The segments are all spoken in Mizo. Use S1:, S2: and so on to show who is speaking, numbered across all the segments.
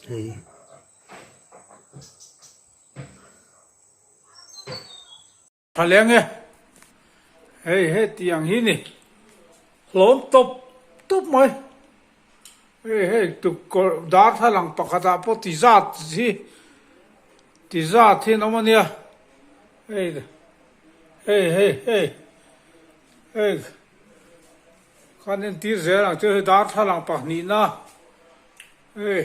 S1: Hei.
S2: Tha leng e. Hei hetiang hi ni. Hlawm tawp tawp mai. Hei hei tukawrh darthlalang pakhatah pawh ti zat hi ti zat hi an awm a nia. Hei hei hei hei hei khan entir zel ang chu hei darthlalang pahnihna hei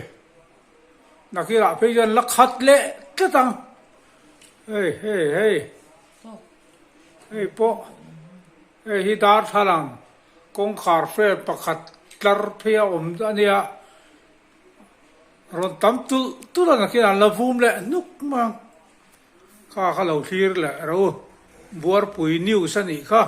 S2: nakirah phei chuan la khat leh tlat ang. Hei hei hei hei pawh hei hi darthlalang kawngkhar frame pakhat tlar phei a awm a nia rawn tam tulh tulh a nakin an la vum leh hnuk mai ang kha kha lo thlir leh ro buarpui news a nih kha.